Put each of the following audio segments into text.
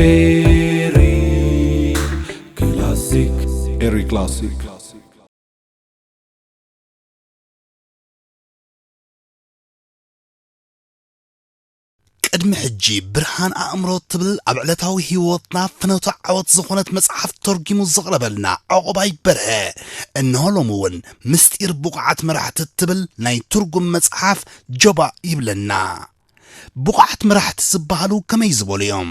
ኤሪ ክላሲክ። ኤሪ ክላሲክ። ቅድሚ ሕጂ ብርሃን ኣእምሮ ትብል ኣብ ዕለታዊ ህይወትና ፍኖተ ዓወት ዝኾነት መጽሓፍ ተርጊሙ ዘቕረበልና ዑቕባይ በርሀ፣ እንሆ ሎሚ እውን ምስጢር ብቑዓት መራሕቲ ትብል ናይ ትርጉም መጽሓፍ ጀባእ ይብለና። ብቑዓት መራሕቲ ዝበሃሉ ከመይ ዝበሉ እዮም?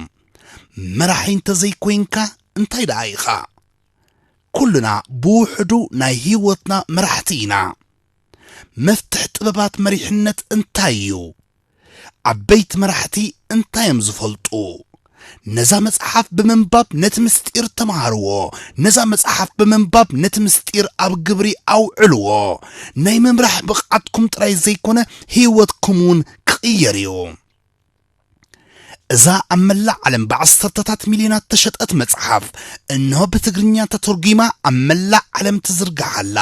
መራሒ እንተዘይኮይንካ እንታይ ደኣ ኢኻ? ኩልና ብውሕዱ ናይ ህይወትና መራሕቲ ኢና። መፍትሕ ጥበባት መሪሕነት እንታይ እዩ? ዓበይቲ መራሕቲ እንታይ እዮም ዝፈልጡ? ነዛ መጽሓፍ ብምንባብ ነቲ ምስጢር ተምሃርዎ። ነዛ መጽሓፍ ብምንባብ ነቲ ምስጢር ኣብ ግብሪ ኣውዕልዎ። ናይ ምምራሕ ብቕዓትኩም ጥራይ ዘይኮነ ህይወትኩም እውን ክቕየር እዩ። እዛ ኣብ መላእ ዓለም ብዓሰርተታት ሚልዮናት ተሸጠት መጽሓፍ፣ እንሆ ብትግርኛ ተተርጒማ ኣብ መላእ ዓለም ትዝርጋሕ ኣላ።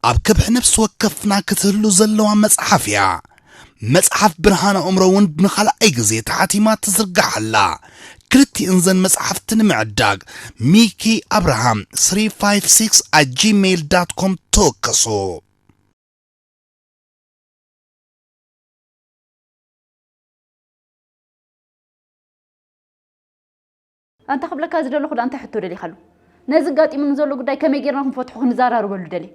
ኣብ ከብሒ ነፍሲ ወከፍና ክትህሉ ዘለዋ መጽሓፍ እያ። መጽሓፍ ብርሃን ኣእምሮ እውን ንኻልኣይ ግዜ ተሓቲማ ትዝርጋሕ ኣላ። ክልቲእን ዘን መጽሓፍቲ ንምዕዳግ ሚኪ ኣብርሃም three five six at gmail dot com ተወከሱ። ኣንታ ክብለካ ዝደለኹ ዳ እንታይ ሕቶ ደሊኻሉ? ነዚ ኣጋጢሙኒ ዘሎ ጉዳይ ከመይ ጌርና ክንፈትሖ ክንዘራረበሉ ደልየ።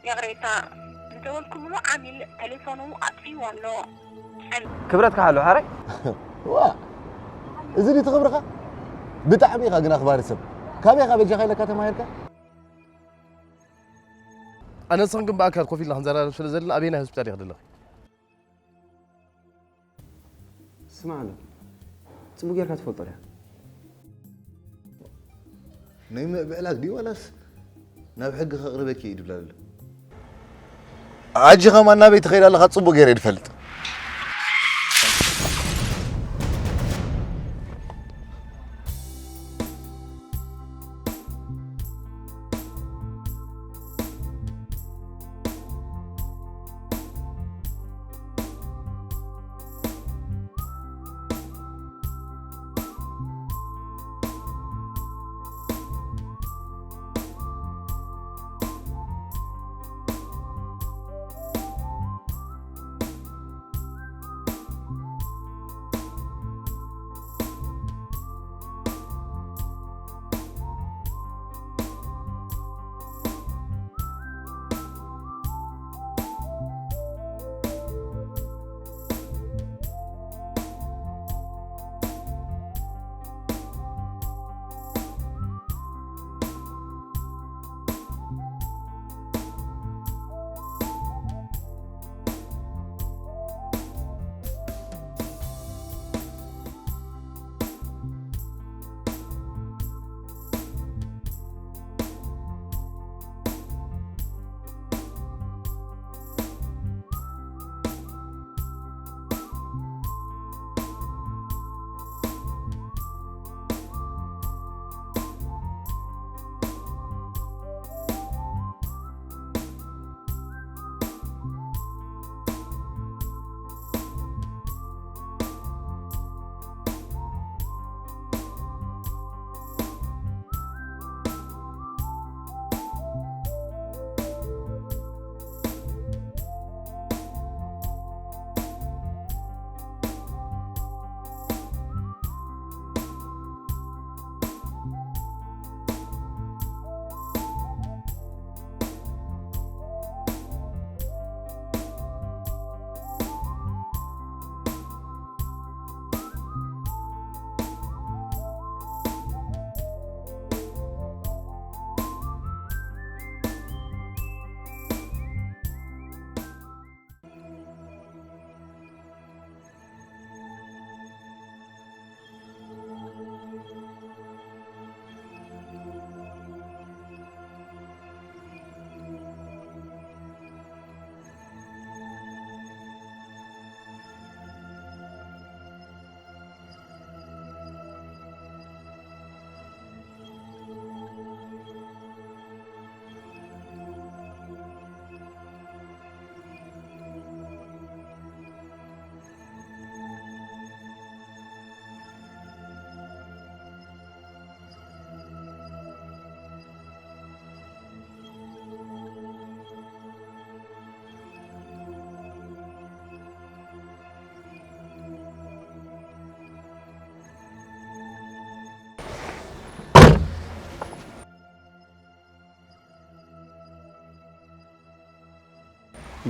ይቕሬታ፣ ዝደወልኩምሉ ዓሚል ቴሌፎኑ ኣጥፊእዎ ኣሎ። ክብረትካ ሓሉ ሓራይ። ዋ፣ እዚ ድዩ ክብርኻ? ብጣዕሚ ኢኻ ግን ኣኽባሪ ሰብ። ካበይ ኢኻ በጃኻ ኢለካ ተማሂርካ? ኣነ ንስኽን ግን ብኣካል ኮፍ ኢልና ክንዘራረብ ስለ ዘለና ኣበየናይ ሆስፒታል ኢኺ ዘለኺ? ስማዕ ኣሎ፣ ጽቡቕ ጌርካ ትፈልጦ ዲኻ? ናይ ምዕብዕላል ድዩ ዋላስ ናብ ሕጊ ከቕርበኪ እዩ ድብል ኣሎ? ኣጂ ኸማን ናበይ ትኸይድ ኣለኻ ጽቡቕ ገይረ ድፈልጥ።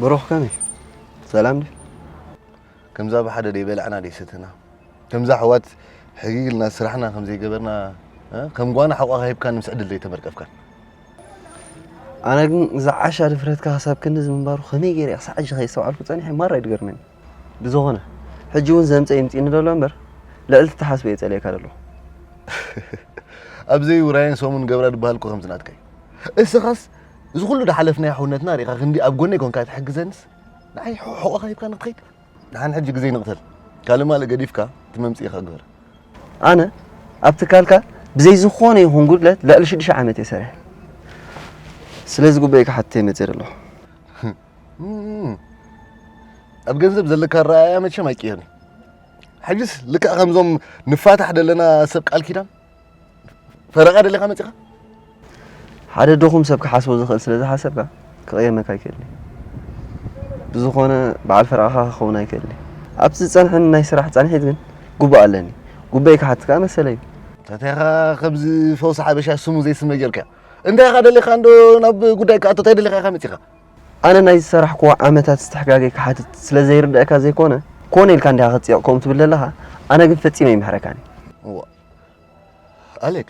ብሩኽ ከመይ? ሰላም ድዩ? ከምዛ ብሓደ ደይበላዕና ደይሰተና፣ ከምዛ ኣሕዋት ሕጊግ ኢልና ስራሕና ከም ዘይገበርና፣ እ፣ ከም ጓና ሕቋኻ ሂብካኒ ምስ ዕድል ዘይተመርቀፍካን። ኣነ ግን እዛ ዓሻ ድፍረትካ ክሳብ ክንድዚ ምንባሩ ከመይ ገይረ ክሳዕ ሕጂ ከየስተውዓልኩ ጸኒሐ ማራ እዩ ዝገርመኒ። ብዝኾነ፣ ሕጂ እውን ዘምጸ ይምጽእኒ ዘሎ እምበር፣ ልዕሊ እቲ ትሓስቦ እየ ጸሊኤካ ዘለኹ። ኣብ ዘይውራይን ሰሙን ገብራ ድበሃል እኮ ከምዚ ናትካ እዩ። እስኻስ እዚ ኩሉ ድሓለፍናዮ ሕውነትና ሪእኻ ክንዲ ኣብ ጎነይ ኮንካ ትሕግዘንስ፣ ንዓይ ሕቖኻ ሂብካ ንክትኸይድ? ደሓን ሕጂ ግዜ ንቕተል። ካልእ ማልእ ገዲፍካ እቲ መምጽኢኻ ግበር። ኣነ ኣብ ትካልካ ብዘይ ዝኾነ ይኹን ጉድለት ልዕሊ ሽዱሽተ ዓመት እየ ሰሪሐ። ስለዚ ጉባኤ ክሓትት እየ መጺአ ዘለኹ። እም፣ ኣብ ገንዘብ ዘለካ ኣረኣእያ መቸም ኣይቅየርን እዩ። ሕጅስ ልክዕ ከምዞም ንፋታሕ ደለና ሰብ ቃል ኪዳን ፈረቓ ደሊኻ መጺኻ? ሓደ ድኹም ሰብ ክሓስቦ ዝኽእል ስለ ዝሓሰብካ ክቕየመካ ኣይክእልን እዩ። ብዝኾነ በዓል ፈረቓኻ ክኸውን ኣይክእልን እዩ። ኣብቲ ዝጸንሐኒ ናይ ስራሕ ጻንሒት ግን ግቡእ ኣለኒ። ጉባኤ ክሓትት ከኣ መሰለይ እዩ። ታቲኻ ከምዚ ፈውሲ ሓበሻ ስሙ ዘይስመ ጌርካዮ። እንታይ ኢኻ ደሊኻ እንዶ ናብ ጉዳይ ክኣቱ እንታይ ደሊኻ ኢኻ መጺኻ? ኣነ ናይ ዝሰራሕክዎ ዓመታት ዝተሕጋገይ ክሓትት ስለ ዘይርድኣካ ዘይኮነ፣ ኮነ ኢልካ እንዲኻ ክትጽይቕ ከምኡ ትብል ዘለኻ፣ ኣነ ግን ፈጺመ ኣይምሕረካን እየ። እዋ፣ ኣሌክ፣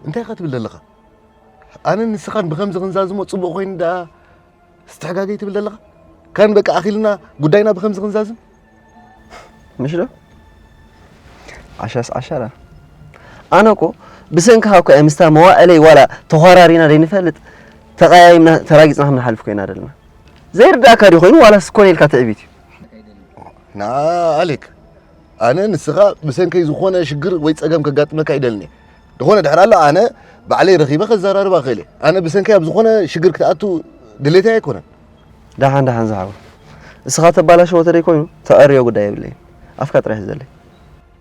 እንታይ ኢኻ ትብል ዘለኻ? ኣነን ንስኻን ብኸምዚ ክንዛዝሞ ጽቡቕ ኮይኑ ደኣ ዝተሕጋገይ ትብል ዘለኻ? ካን በቃ ኣኺልና ጉዳይና ብኸምዚ ክንዛዝም? ምሽ ዶ? ዓሻስ ዓሻ ደኣ። ኣነ እኮ ብሰንክኻ እኮ እየ ምስታ መዋእለይ ዋላ ተዃራሪና ዘይንፈልጥ ተቐያይምና ተራጊጽና ክንሓልፍ ኮይና ዘለና። ዘይርድኣካ ድዩ ኮይኑ ዋላስ ኮነ ኢልካ ትዕቢት እዩ? ንዓ ኣሌክ፣ ኣነ ንስኻ ብሰንከይ ዝኾነ ሽግር ወይ ጸገም ከጋጥመካ ኣይደልን እየ። ዝኾነ ድሕር ኣሎ ኣነ ባዕለይ ረኺበ ከዘራርባ እኽእል እየ። ኣነ ብሰንከይ ኣብ ዝኾነ ሽግር ክትኣቱ ድሌተይ ኣይኮነን። ደሓን ደሓን ዝሓወይ፣ እስኻ ተባላሽዎ ተደይ ኮይኑ ተዕርዮ ጉዳይ የብለይን። ኣፍካ ጥራይ ሕዘለይ።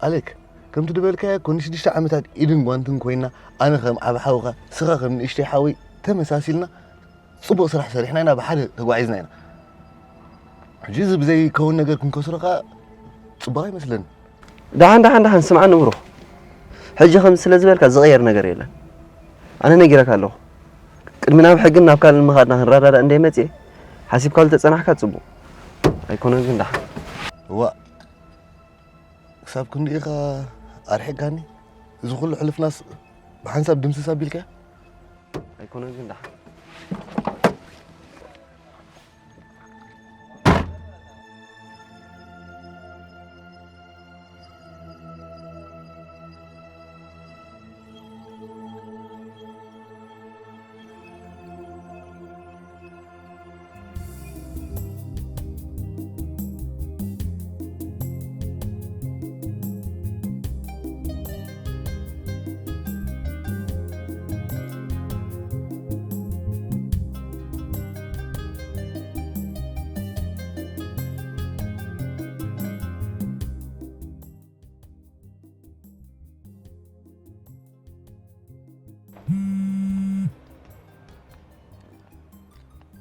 ኣሌክ፣ ከምቲ ዝበልካዮ እኮ ንሽዱሽተ ዓመታት ኢድን ጓንትን ኮይና፣ ኣነ ከም ዓቢ ሓውኻ፣ ስኻ ከም ንእሽተይ ሓወይ ተመሳሲልና ጽቡቕ ስራሕ ሰሪሕና ኢና፣ ብሓደ ተጓዒዝና ኢና። ሕጂ እዚ ብዘይከውን ነገር ክንከስሮ ከኣ ጽቡቕ ኣይመስለኒ። ደሓን ደሓን ደሓን ስምዓኒ ብሩኽ፣ ሕጂ ከምዚ ስለ ዝበልካ ዝቕየር ነገር የለን። ኣነ ነጊረካ ኣለኹ፣ ቅድሚ ናብ ሕግን ናብ ካልእን ምኻድና ክንረዳዳእ እንደ መጽኤ ሓሲብካሉ ተጸናሕካ ጽቡቕ። ኣይኮነን ግን ደሓን። እዋእ፣ ክሳብ ክንድኢኻ ኣርሒቕካኒ? እዚ ኩሉ ሕልፍናስ ብሓንሳብ ድምስስ ኣቢልካዮ? ኣይኮነን ግን ደሓን።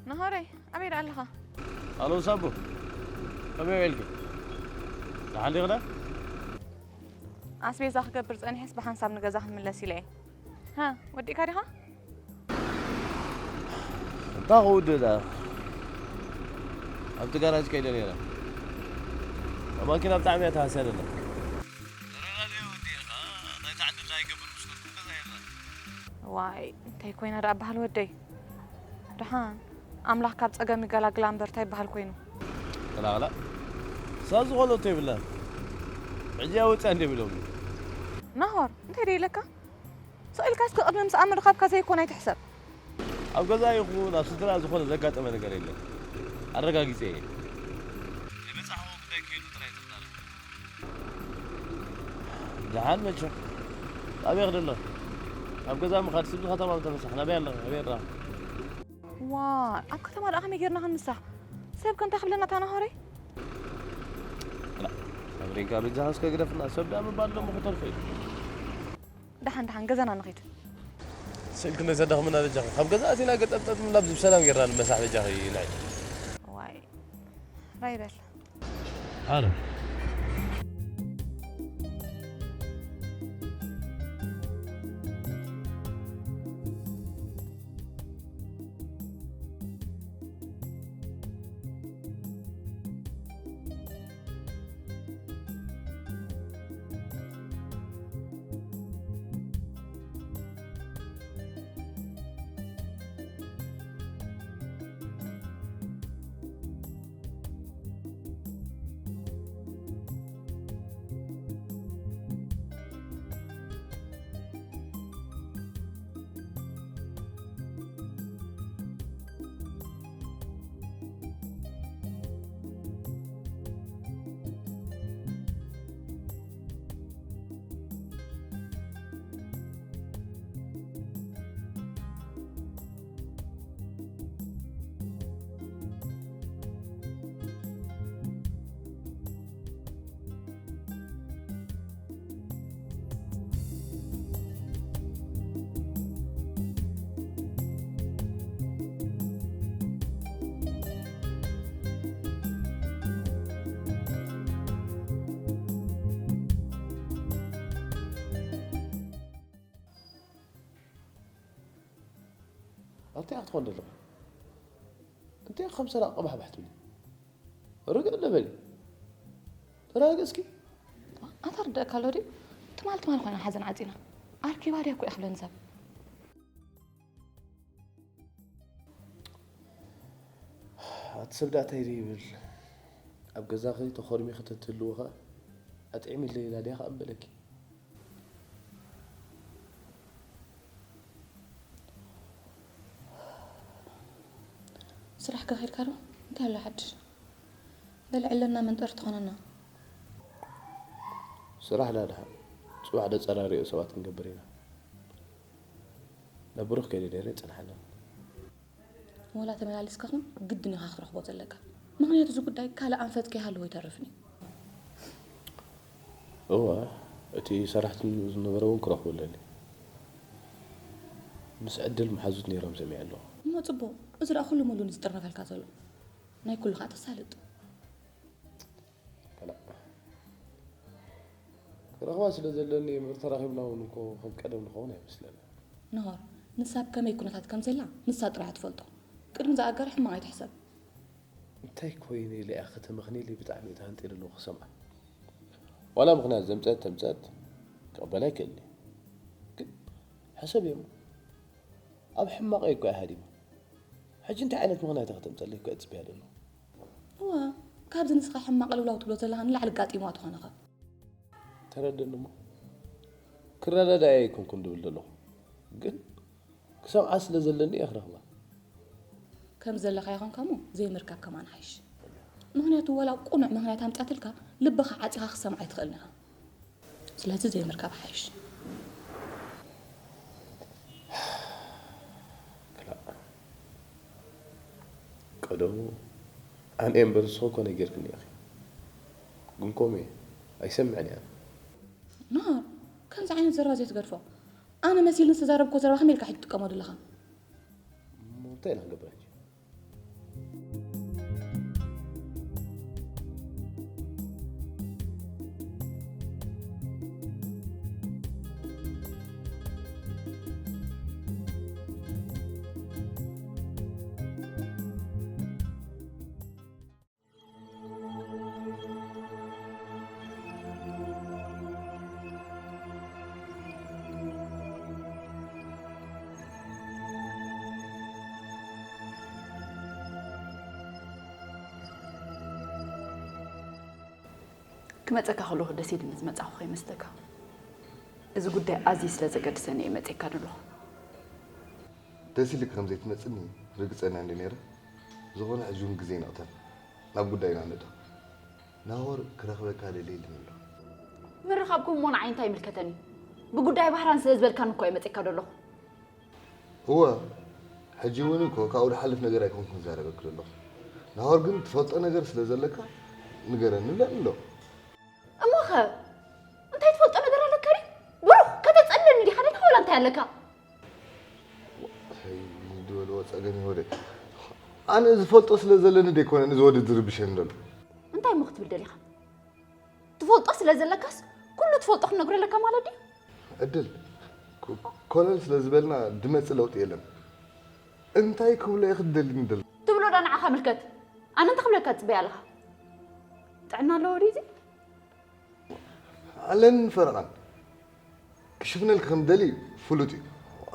ናሆረይ፣ ኣበይ ደኣ ኣለኻ? ኣሎ ሳቡ፣ ከመይ ውዒልኪ? ደሓን ዲኺ ደኣ? ኣስቤዛ ክገብር ጸኒሐስ ብሓንሳብ ንገዛ ክምለስ ኢለ እየ። ሃ፣ ወዲእካ ዲኻ? እንታይ ክውድእ ደኣ? ኣብቲ ጋራጅ ከይደ ነይረ። እታ ማኪና ብጣዕሚ እያ ትሃስያ ዘላ። ተረዳድኦ ወዲ ኢኻ፣ ናይታ ዕድልና ይገብር ምስ ኮንኩ ገዛ የላ። ዋይ፣ እንታይ ኮይና ደኣ በሃል ወደይ? ደሓን ኣምላኽ ካብ ጸገም ይገላግላ እምበር እንታይ በሃል ኮይኑ? ገላግላ? እሳ ዝኾነቶ የብላን። ሕጂ እያ ወፂኣ እንደ ብሎም። ናሆር፣ እንታይ ደኣ ኢለካ? ስቕ ኢልካ እስከ ቅድሚ ምሳኣ ምርኻብካ ዘይኮነ ኣይትሕሰብ። ኣብ ገዛ ይኹን ኣብ ስድራ ዝኾነ ዘጋጠመ ነገር የለን። ኣረጋጊጸ እየ። ዘይበጻሕዎ ጉዳይ ከይሉ ጥራይ ተዛረብ። ደሓን መቸም። ኣበይ ክደሎ? ኣብ ገዛ ምኻድ ስብ ከተማ ምተፈሳሕ ናበይ ኣለኻ? ኣበይ ኣለኻ? ዋ፣ ኣብ ከተማ ደኣ ከመይ ጌርና ክንምሳሕ? ሰብ ከ እንታይ ክብለና እታ ናሆረይ? ላ፣ ኣብ ሪንካ በጃኻ እስከ ግደፍና። ሰብ ደኣ ምባል ደሞ ክተርፎ እዩ። ደሓን ደሓን ገዛና ንኺድ። ስእልክ እንዶ ዘዳኽምና በጃኺ። ካብ ገዛ ኣቲና ገጠጥጠጥ ምናብ ዝብ ሰላም ጌርና ንመሳሕ በጃኺ ናይ። ዋይ። ራይ በል። ኣረ። እንታይ ክትኾን ዘለኹ? እንታይ ከም ሰራቕ ቀባሕባሕ ትብሊ? ርግእ እንደ በሊ። ተረጋጊ እስኪ። ኣታ ርደእካ ኣሎ ድዩ? ትማል ትማል ኮይና ሓዘን ዓጺና። ኣርኪባ ድያ እኮ እያ ክብለኒ ሰብ። ኣቲ ሰብ ደኣ እንታይ ይብል? ኣብ ገዛኺ ተኾርሚኺ ተትህልዊ ኸኣ ኣጥዒሚለይ ኢላ ድያ ኸኣ እምበለኪ? ስራሕ ከኺድካ ዶ? እንታይ ኣሎ ሓድሽ? በሊ ዕለና መንጠርቲ ትኾነና። ስራሕ ዳድሓ ጽባሕ ደጸራሪኦ ሰባት ክንገብር ኢና። ናብ ብሩኽ ከይደ ነይረ ይጽንሓለኹ። ወላ ተመላሊስካ ኹን ግድን ኢኻ ክትረኽቦ ዘለካ። ምኽንያቱ እዚ ጉዳይ ካልእ ኣንፈት ከይሃለዎ ኣይተርፍን እዩ። እወ፣ እቲ ሰራሕተኛ ዝነበረ እውን ክረኽቦ ኣለኒ። ምስ ዕድል መሓዙት ነይሮም ሰሚዐ ኣለኹ። እሞ ጽቡቕ፣ እዚ ደኣ ኩሉ ሙሉ ንዝጥርነፈልካ ዘሎ። ናይ ኩሉ ኸኣ ተሳልጥ። ከላ ክረኽባ ስለ ዘለኒ እምበር ተራኺብና እውን እኮ ከም ቀደም ንኸውን ኣይመስለንን። ነሆር፣ ንሳ ኣብ ከመይ ኩነታት ከም ዘላ ንሳ ጥራይ እያ ትፈልጦ። ቅድሚ ዝኣገረ ሕማቕ ኣይትሕሰብ። እንታይ ኮይነ ኢለ እያ ከተመኽንየለይ ብጣዕሚ እየ ተሃንጥየ ዘለኹ ክሰምዓ። ዋላ ምኽንያት ዘምጸት ተምጸት ክቕበላ ኣይክእልን እየ። ግን ሕሰብዮ እሞ ኣብ ሕማቐይ እኮ እያ ሃዲማ። ሕጂ እንታይ ዓይነት ምኽንያት እያ ከተምጸለይ እኮ እየ ጽበያ ዘለኹ። እዋ፣ ካብዚ ንስኻ ሕማቕ ልውላው ትብሎ ዘለኻ ንላዕሊ ኣጋጢምዋ ተኾነ ኸ? ተረድእኒ እሞ። ክረዳዳእ ኣይኮንኩን ድብል ዘለኹ። ግን ክሰምዓ ስለ ዘለኒ እየ ክረኽባ። ከም ዘለኻ ይኾንካ እሞ ዘይምርካብ ከማን ሓይሽ። ምኽንያቱ ዋላ ቁኑዕ ምኽንያት ኣምጻትልካ ልብኻ ዓጺኻ ክሰምዓ ኣይትኽእልን ኢኻ። ስለዚ ዘይምርካብ ሓይሽ። ክላእ። ቀደሙ ኣነ እምበር ንስኺ እኮ ነጊርክኒ ኢኺ። ግን ከምኡ እየ። ኣይሰምዕን እየ ኣነ። ኖ፣ ከምዚ ዓይነት ዘረባ ዘይትገድፎ። ኣነ መሲልኒ ዝተዛረብኩ ዘረባ ከመይ ኢልካ ሕጂ ትጥቀመሉ ኣለኻ? እሞ እንታይ ኢና ክንገብር ሕጂ? ክመጸካ ከለኹ ደስ ኢልኒ ዝመጻኹ ከይመስለካ። እዚ ጉዳይ ኣዝዩ ስለ ዘገድሰኒ እየ መጺእካ ዘለኹ። ደስ ኢልኪ ከም ዘይትመጽኒ ርግጸኛ እንደ ነይረ። ዝኾነ ሕጂ እውን ግዜ ንቕተል። ናብ ጉዳይና ንእቶ። ናሆር ክረኽበካ ደልየ ኢሉኒ ኣሎ። ምርኻብኩም እሞ ንዓይ እንታይ ይምልከተኒ? ብጉዳይ ባህራን ስለ ዝበልካኒ እኮ እየ መጺእካ ዘለኹ። እወ፣ ሕጂ እውን እኮ ካብኡ ዝሓልፍ ነገር ኣይኮንኩን ዝዛረበኪ ዘለኹ። ናሆር ግን ትፈልጦ ነገር ስለ ዘለካ ንገረኒ እብለኒ ኣሎ። እሞኸ እንታይ ትፈልጦ ነገር ኣለካ ድዩ? ብሩኽ፣ ከተጸልለኒ ዲኻ ደለኻ ወላ እንታይ ኣለካ? ዋይ፣ ዝበልዎ ጸገም ይወደ። ኣነ ዝፈልጦ ስለ ዘለኒ ደይኮነን እዚ ወዲ ዝርብሸኒ ዘሎ። እንታይ እሞ ክትብል ደሊኻ? ትፈልጦ ስለ ዘለካስ ኩሉ ትፈልጦ ክትነግሮ ኣለካ ማለት ድዩ? ዕድል፣ ኮ-፣ ኮለል ስለ ዝበልና ድመጽእ ለውጢ የለን። እንታይ ክብሎ እየ ክትደልኒ ደሎ? ትብሎ ዳ ንዓኻ ምልከት። ኣነ እንታይ ክብለካ ትጽበይ ኣለኻ? ጥዕና ኣለዎ ድዩ እዚ? ኣለኒ ፈረቓን። ክሽፍነልኪ ከም ደሊ ፍሉጥ እዩ።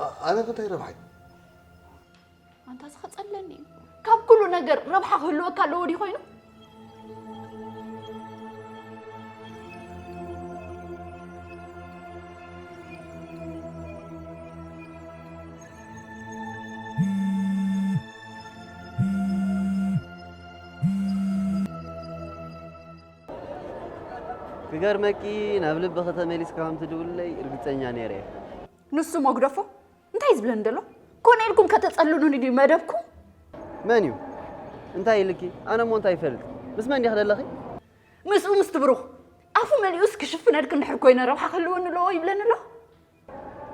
ኣ-፣ ኣነ ከ እንታይ ረብሓይ? ኣንታ እዚ ከጸለኒ እዩ። ካብ ኩሉ ነገር ረብሓ ክህልወካ ኣለዎ ድዩ ኮይኑ? ክገርመኪ፣ ናብ ልብኺ ተመሊስካ ከም ትድውልለይ ርግጸኛ ነይረ እየ። ንሱ መጉደፎ እንታይ እዩ ዝብለኒ ዘሎ? ኮነ ኢልኩም ከተጸልሉኒ ድዩ መደብኩም? መን እዩ? እንታይ ኢልኪ? ኣነ እሞ እንታይ ይፈልጥ? ምስ መን ዲኺ ዘለኺ? ምስኡ ምስቲ ብሩኽ። ኣፉ መሊኡስ ክሽፍነልኪ እንድሕር ኮይነ ረብሓ ክህልወኒ ኣለዎ ይብለኒ ኣሎ።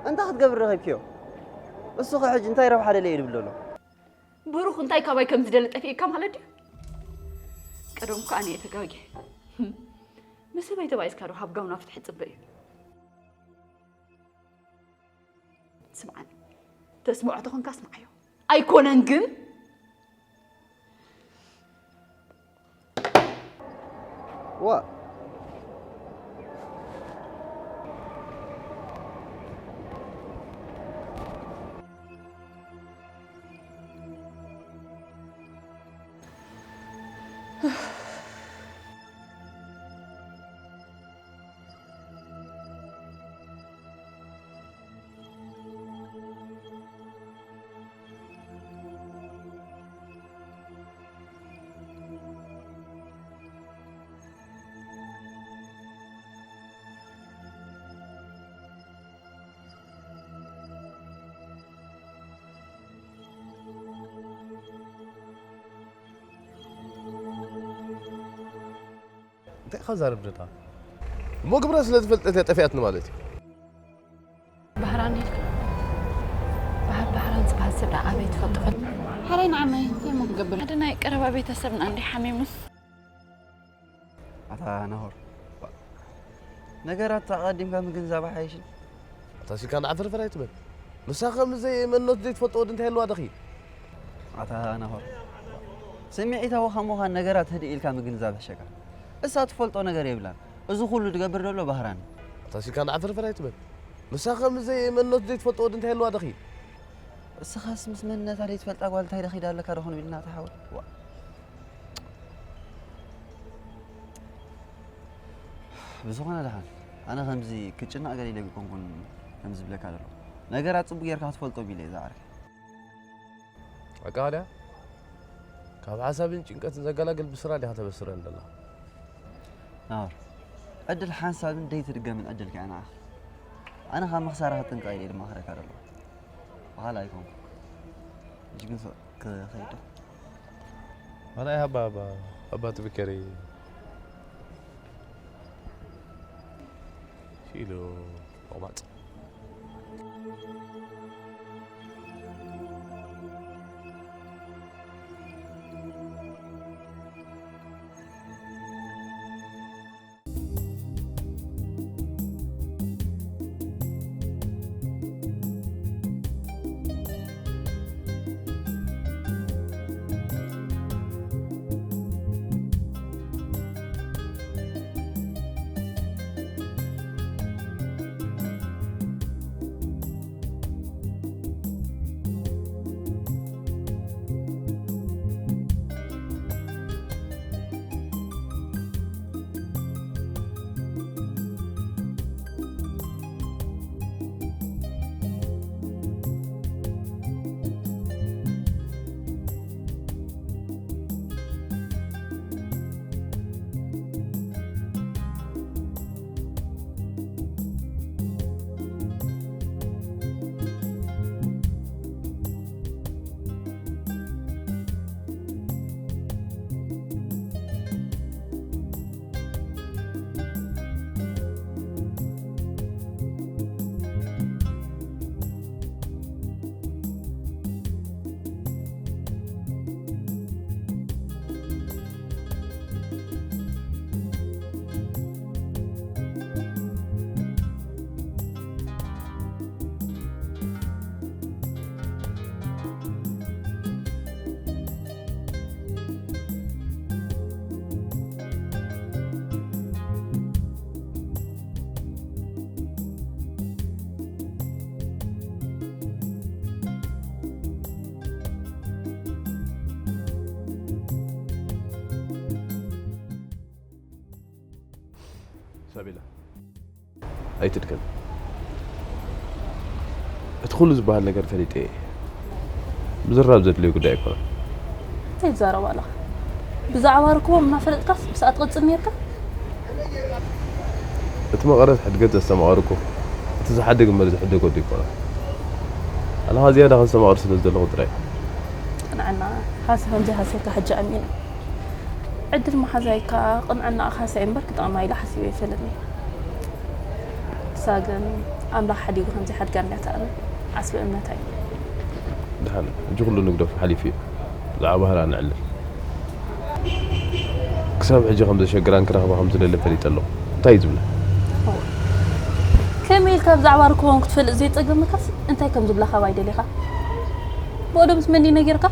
እንታይ ክትገብሪ ረኺብክዮ? እሱ ኸ ሕጂ እንታይ ረብሓ ደልየ እዩ ዝብል ዘሎ? ብሩኽ እንታይ ካባይ ከም ዝደሊ ጠፊእካ ማለት ድዩ? ቀደም እኮ ኣነ እየ ተጋግየ። ምስ ሰበይ ተባኢስካ ዶ ሃብ ጋውና ፍትሒ ጽበ እዩ? ስምዓኒ፣ ተስምዖ ተኾንካ ስምዓዮ። ኣይኮነን ግን። ዋ እንታይ ኢኻ ዛረብ ደላ? እሞ ግብራ ስለ ዝፈልጠት እያ ጠፊኣትኒ ማለት እዩ። ባህራን ኢልካ ባህር ባህራን ዝበሃል ሰብ ደኣ ኣበይ ትፈልጦ? ሓራይ ንዓመይ እንታይ እሞ ክገብር? ሓደ ናይ ቀረባ ቤተሰብና እንዲ ሓሚሙስ። ኣታ ናሆር፣ ነገራት ኣቐዲምካ ምግንዛብ ሓይሽን። ኣታ ሲልካ ንዓፈርፈር ኣይትበል። ንሳ ከም ዘይ መንነት ዘይትፈልጦ ወዲ እንታይ ኣለዋ ደኺ? ኣታ ናሆር፣ ስምዒታዊ ካብ ምዃን ነገራት ህድእ ኢልካ ምግንዛብ ይሕሸካ። እሳ ትፈልጦ ነገር የብላን። እዚ ኩሉ ዝገብር ዘሎ ባህራን እዩ። ኣታ ሲልካ ንዓፈርፈር ኣይትበል። ንሳ ከም ዘይ መንነት ዘይትፈልጦ ወዲ እንታይ ኣለዋ ደኺ? እስኻስ ምስ መንነታ ዘይትፈልጣ ጓል እንታይ ደኺዳ ኣለካ ዶ ክንብል ኢና ተሓወል? ዋ። ብዝኾነ ደሓን ኣነ ከምዚ ክጭናቕ ገለ ኢለ ኣይኮንኩን ከምዚ ዝብለካ ዘሎ። ነገራት ጽቡቕ ጌርካ ክትፈልጦም ኢለ እየ ዝዓርከይ። ኣቃልያ ካብ ሓሳብን ጭንቀትን ዘገላግል ብስራ ዲኻ ተበስረን ደላ? ናሆር፣ ዕድል ሓንሳብን ደይትድገምን ዕድል ከኣ ንዓኻ። ኣነ ካብ ምኽሳራ ክጥንቀቕ ኢለ እየ ድማ ክረካ ደለኹ። በሃላ ኣይኮንኩ። ሕጂ ግን ሶ-፣ ክኸይድ ዶ? ኣነ ኣይሃባ ሃባ፣ ሃባ ትብከሪ። ሺሉ ቆማጽ። ሳቤላ፣ ኣይትድገም። እቲ ኩሉ ዝበሃል ነገር ፈሊጠ እየ። ምዝራብ ዘድልዮ ጉዳይ ኣይኮነን። እንታይ ትዛረብ ኣለኻ? ብዛዕባ ርክቦም እናፈለጥካስ ምስኣ ትቕጽል ነይርካ? እቲ መቐረት ሕድገት ዘስተማቐርኩ፣ እቲ ዝሓድግ እምበር ዝሕደግ ወዲ ኣይኮነን። ኣነ ዝያዳ ከስተማቕር ስለ ዝደለኹ ጥራይ። ቅንዕና፣ ሃሲ ከም ዘይሃሰካ ሕጂ ኣሚነ። ዕድል መሓዛይ ከኣ ቅንዕናኣ ክሃስያ እምበር ክጠቕማ ኢለ ሓሲበ ኣይፈልጥን። ንሳ ግን ኣምላኽ ሓዲጉ ከም ዘይሓድጋ እንድያ ትኣምን። ዓስቢ እምነታ እዩ። ደሓን፣ ሕጂ ኩሉ ንግደፎ፣ ሓሊፉ እዩ። ብዛዕባ ባህራ ነዕልል። ክሳብ ሕጂ ከም ዘሸግራን ክረኽባ ከም ዝደልን ፈሊጠ ኣለኹ። እንታይ እዩ ዝብላ? ከመይ ኢልካ ብዛዕባ ርክቦም ክትፈልጥ ዘይጸገመካስ እንታይ ከም ዝብላ ካብ ኣይደሊኻ? ብወዶ ምስ መን ነጊርካ?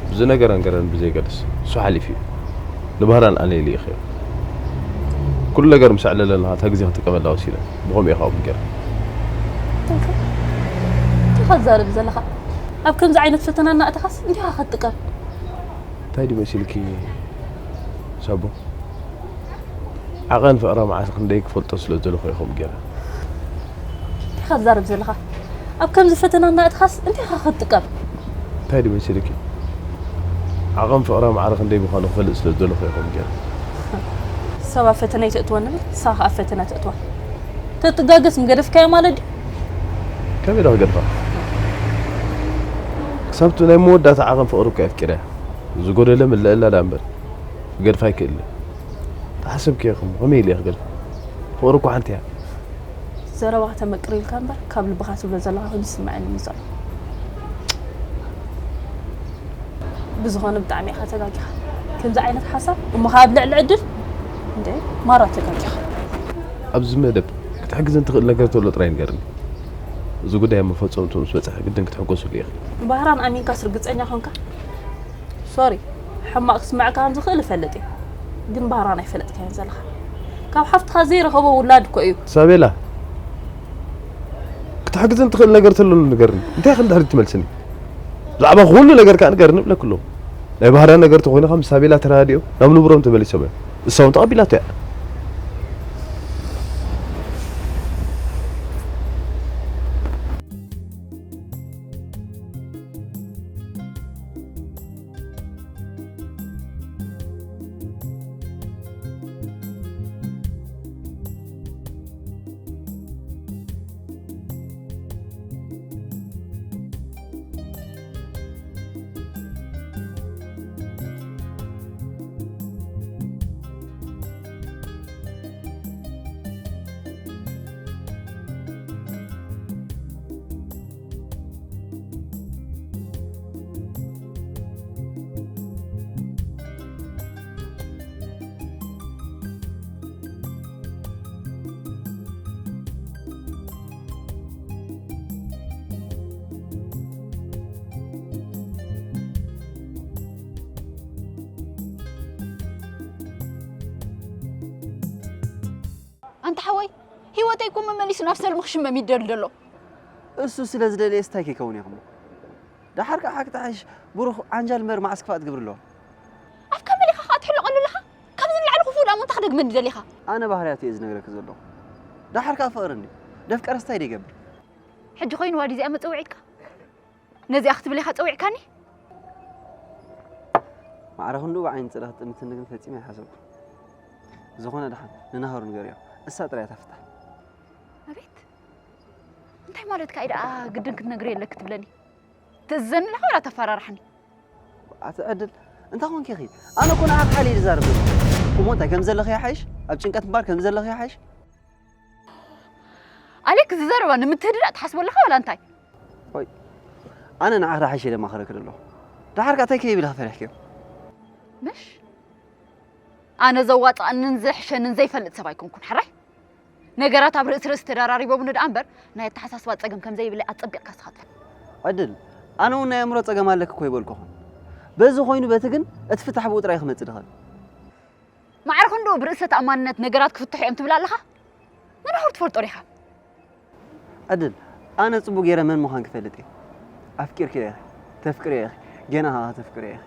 ብዝነገረን ገረን ብዘይገድስ፣ እሱ ሓሊፉ እዩ። ንባህራን ኣነ ኢለ ይኸዮ። ኩሉ ነገር ምስ ኣዕለለና፣ እታ ግዜ ክጥቀመላ ወሲነ። ብኸምኡ እየ ካብኡ ገይረ። እንታይ ኢኻ ትዛረብ ዘለኻ? ኣብ ከምዚ ዓይነት ፈተና እናእተኻስ እንዲኻ ክትጥቀም? እንታይ ድዩ መሲልኪ ሳቦ? ዓቐን ፍቕራ መዓስ ክንደይ ክፈልጦ ስለ ዝደለኹ እየ ከምኡ ገይረ። እንታይ ኢኻ ትዛረብ ዘለኻ? ኣብ ከምዚ ፈተና እናእተኻስ እንታይ ኢኻ ክትጥቀም? እንታይ ድዩ መሲልኪ? ዓቐን ፍቕራ ማዕረ ክንደይ ምዃኑ ክፈልጥ ስለ ዝደለኹ እየ ከምኡ ገይረ። ሰብ ኣብ ፈተና ኣይተእትወን እምበር፣ ንስኻ ከኣ ኣብ ፈተና ተእትዋ። ተትጋገስ ምገደፍካዮ ማለት ድዩ? ከመይ ኢለ ክገድፋ? ክሳብቲ ናይ መወዳእታ ዓቐን ፍቕሪ እኮ እየ ኣፍቂረያ። ዝጎደለ ምለአላ ደኣ እምበር፣ ክገድፋ ኣይክእልን። ተሓሰብክዮ እኮ፣ ከመይ ኢለ እየ ክገድፋ? ፍቕሪ እኮ ሓንቲ እያ። ዘረባ ከተመቅር ኢልካ እምበር፣ ካብ ልብኻ ትብሎ ዘለኻ ኮይኑ ይስምዓኒ እዩ ዘሎ። ብዝኾነ ብጣዕሚ ኢኻ ተጋጊኻ። ከምዚ ዓይነት ሓሳብ እሞ ከኣ ኣብ ልዕሊ ዕድል? እንደ ማራ ተጋጊኻ። ኣብዚ መደብ ክትሕግዝን ትኽእል ነገር ተሎ ጥራይ ንገርኒ። እዚ ጉዳይ ኣብ መፈጸምትኡ ምስ በጽሐ ግድን ክትሕጎስሉ ኢኺ። ንባህራን ኣሚንካስ ርግጸኛ ኮንካ? ሶሪ፣ ሕማቕ ክስምዐካ ከም ዝኽእል እፈልጥ እየ። ግን ባህራን ኣይፈለጥካዮን ዘለኻ። ካብ ሓፍትኻ ዘይረኸቦ ውላድ እኮ እዩ። ሳቤላ፣ ክትሕግዝን ትኽእል ነገር ተሎ ንገርኒ። እንታይ ኢኺ ንድሕሪት ትመልስኒ? ብዛዕባ ኩሉ ነገር ከኣ ንገርኒ እብለኪ ኣለኹ። ናይ ባህርያ ነገር ተኾይኑ ከኣ ምስ ሳቤላ ተረዳዲኦም ናብ ንቡሮም ተመሊሶም እዮም። እሳ እውን ተቐቢላቶ እያ። ኣንታ ሓወይ፣ ህይወተይ እኮ መመሊሱ ናብ ሰልሚ ክሽመም ይደል ደሎ። እሱ ስለ ዝደለየስ እንታይ ከይከውን እየ ክሞ? ደሓር ከኣ ሓቂ ተሓይሽ ብሩኽ ዓንጃል እምበር መዓስ ክፋእ ትገብሪ ኣለዋ? ኣፍካ መሊኻ ከኣ ትሕለቐሉ ኣለኻ? ካብዚ ንላዕሊ ክፉእ ደኣ እንታይ ክደግመኒ ደሊኻ? ኣነ ባህርያቱ እየ ዝነግረኪ ዘለኹ። ደሓር ከኣ ፍቕሪ እንድዩ። ደፍቀረስ እንታይ ደይገብር? ሕጂ ኮይንዋ ድዩ እዚኣ መጸውዒትካ? ነዚኣ ክትብል ኢኻ ጸዊዕካኒ? ማዕረ ክንድኡ ብዓይኒ ጽላእ ክትጥምትኒ ግን ፈጺመ ኣይሓሰብኩን። ዝኾነ ደሓን ንናሃሩ ንገርዮ። እሳ ጥራይ እያ ትፍታሕ። ኣቤት! እንታይ ማለትካ እዩ ደኣ ግድን ክትነግርዮ ኣለኪ ትብለኒ? ትእዝዘኒ ኣለኻ ወላ ተፈራርሓኒ? ኣቲ ዕድል፣ እንታይ ኾንኪ ኢኺ? ኣነ እኮ ንዓኺ ሓልየ ዝዛረብ ዘለኹ። እሞ እንታይ ከም ዘለኺ ይሓይሽ? ኣብ ጭንቀት እምበር ከም ዘለኺ ይሓይሽ? ኣሌክ፣ እዚ ዘረባ ንምትህድዳእ ትሓስቦ ኣለኻ ዋላ እንታይ? ወይ፣ ኣነ ንዓኺ ሓይሸ ደማኽረኪ ዘለኹ። ደሓር ከኣ እንታይ ከይብል ኢኺ ፈሪሕክዮ? ምሽ? ኣነ ዘዋጽኣንን ዘሕሸንን ዘይፈልጥ ሰብ ኣይኮንኩን፣ ሕራይ? ነገራት ኣብ ርእሲ ርእሲ ተደራሪቦምኒ ደኣ እምበር፣ ናይ ኣተሓሳስባ ጸገም ከም ዘይብለይ ኣጸቢቕካ ንስኻ ትፈልጥ። ዕድል፣ ኣነ እውን ናይ ኣእምሮ ጸገም ኣለኪ እኮ ኣይበልኩኹን። በዚ ኮይኑ በቲ ግን እቲ ፍታሕ ብኡ ጥራይ ክመጽእ ድኸል። ማዕረ ክንድኡ ብርእሰ ተኣማንነት ነገራት ክፍትሑ እዮም ትብል ኣለኻ? መናኹር ትፈልጦ ዲኻ? ዕድል፣ ኣነ ጽቡቕ ገይረ መን ምዃን ክፈልጥ እየ። ኣፍቂርክዮ ኢኺ፣ ተፍቅርዮ ኢኺ፣ ገና ኸኣ ተፍቅርዮ ኢኺ።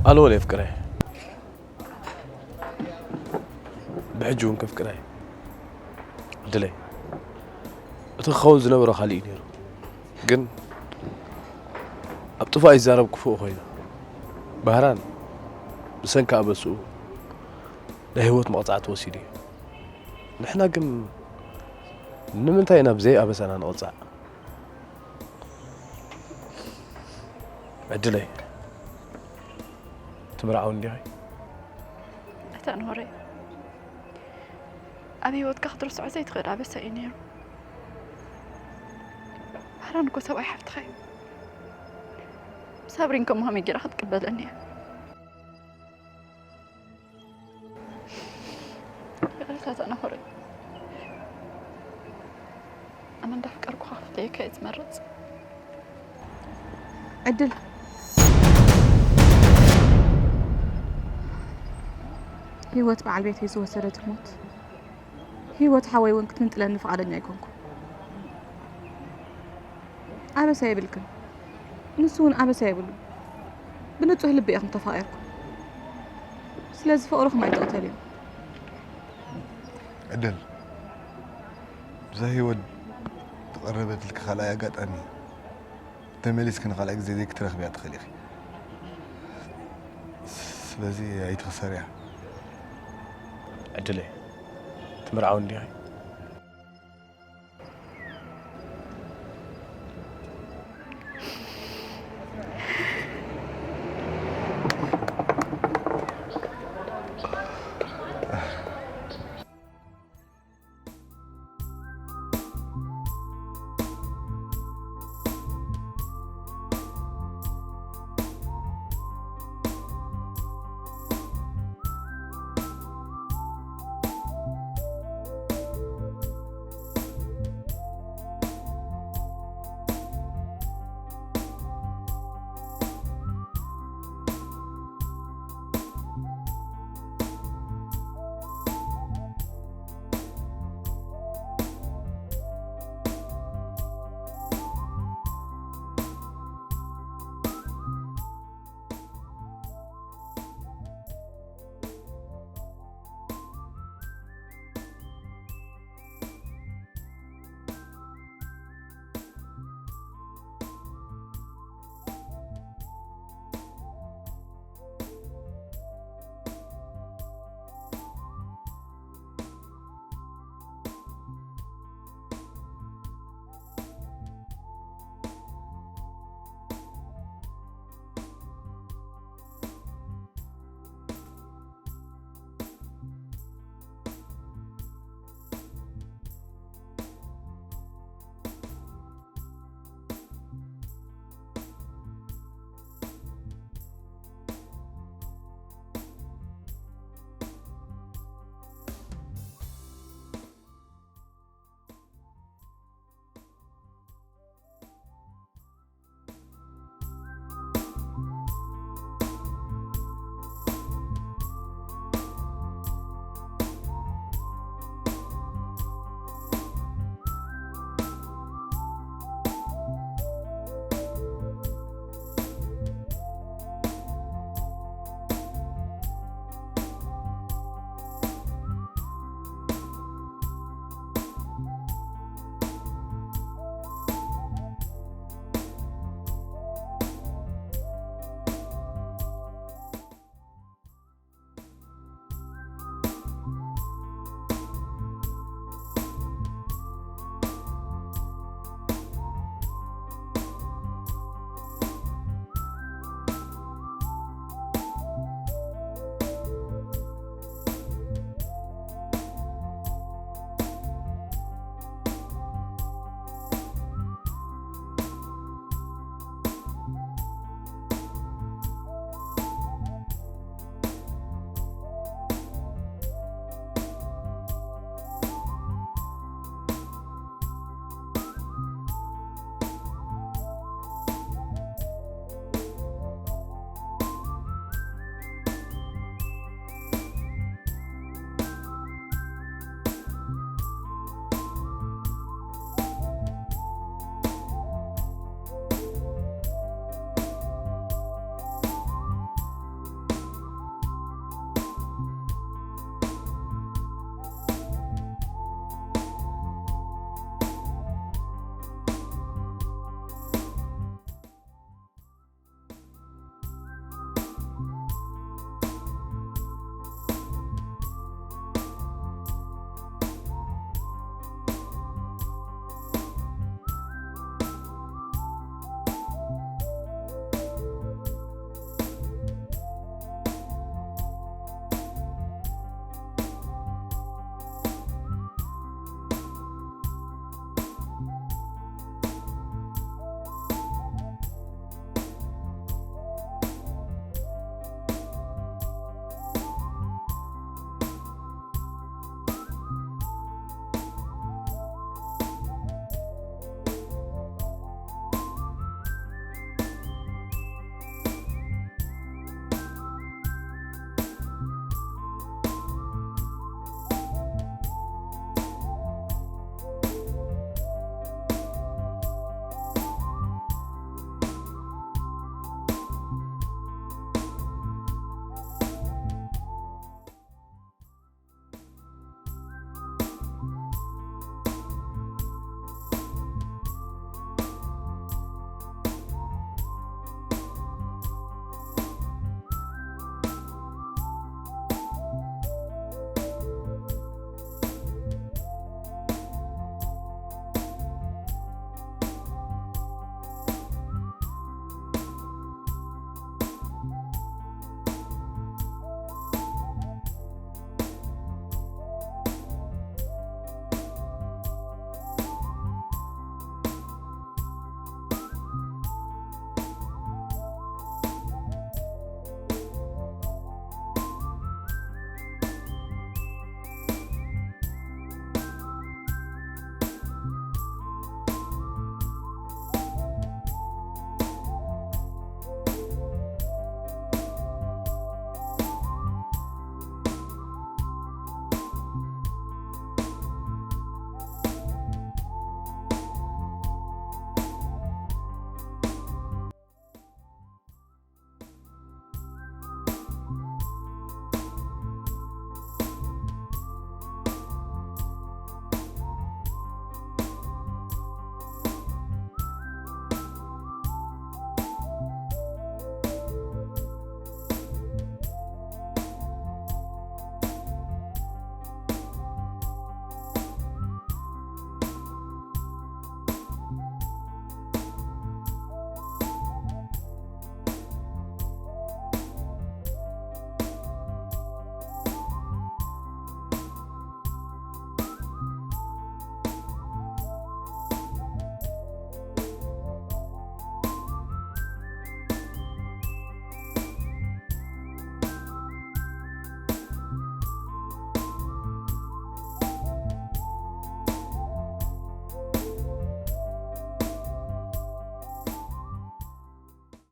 ኣልወል የፍቅረ። ብሕጂ እውን ከፍቅራ እየ። ዕድለይ፣ እቲ ክኸውን ዝነበሮ ካልእ እዩ ነይሩ። ግን ኣብ ጥፋእ ይዛረብ ክፉእ ኮይኑ። ባህራን ብሰንኪ ኣበስኡ ናይ ህይወት መቕጻዕቲ ወሲዱ እዩ። ንሕና ግን ንምንታይ ኢና ብዘይ ኣበሳና ንቕጻዕ? ዕድለይ፣ ትምርዓው እንዲኺ? እታ ኖረይ፣ ኣብ ህይወትካ ክትርስዖ ዘይትኽእል ኣበሳ እዩ ነይሩ። ባህራን እኮ ሰብኣይ ሓፍትኻ እዩ። ሳብሪን ከምኡ ከመይ ጌራ ክትቅበለኒ እያ? እንዳፍቀርኩኻ ክፍለየካ እየ ዝመርጽ። ዕድል ህይወት በዓል ቤተይ ዝወሰደት ሞት ህይወት ሓወይ እውን ክትምንጥለኒ ፍቓደኛ ኣይኮንኩ። ኣበሳ የብልክን፣ ንሱ እውን ኣበሳ የብሉ። ብንጹህ ልቢ ኢኹም ተፋቒርኩም። ስለዚ ፍቕርኹም ኣይትቕተልዮ። ዕድል፣ ብዛ ህይወት ዝቐረበትልኪ ካልኣይ ኣጋጣሚ ተመሊስኪ ንኻልኣይ ግዜ ዘይክትረኽብያ ትኽእል ኢኺ። ስለዚ ኣይትኽሰርያ። ዕድለይ፣ ትምርዓው እንዲኻ?